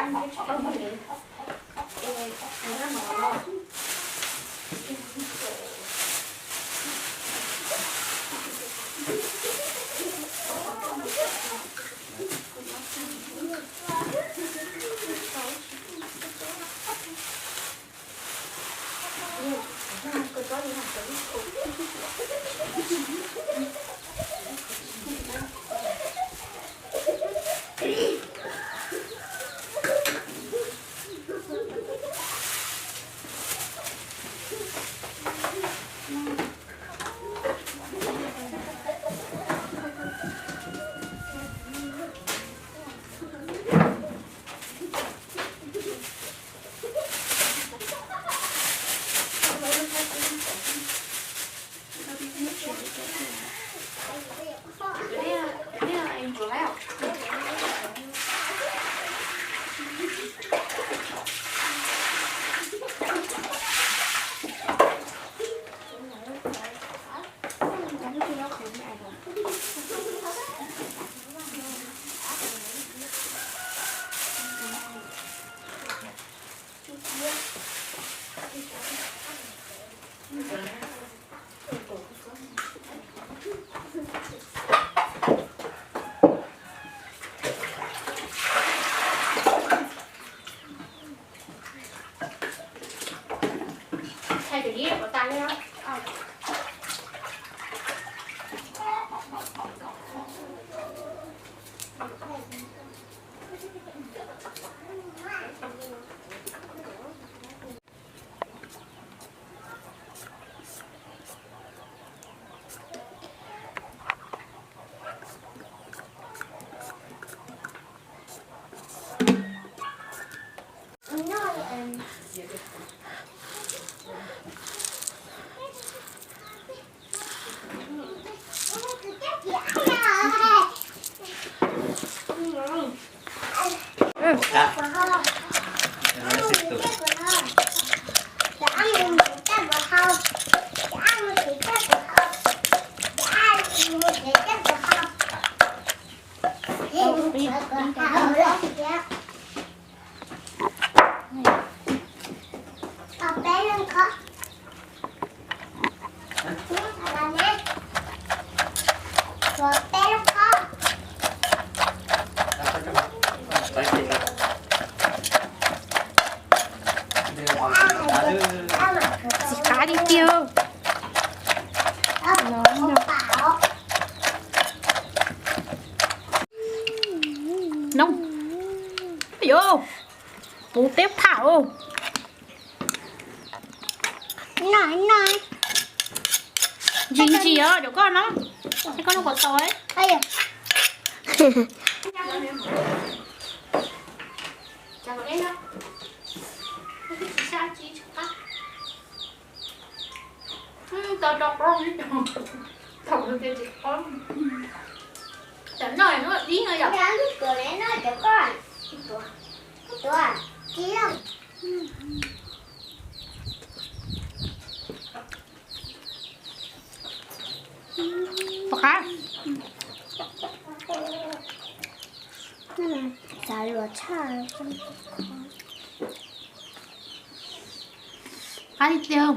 Txiv qab tiag tiag. No, yus puv peb pham. Ntsim ntsim os, cov koj no, es koj no kom tau. Tau rau qhov thaum tus tias tsis qhov, cov no no dib no yom. Pom qab. Xav luag tshaj. Qab tiag tiag.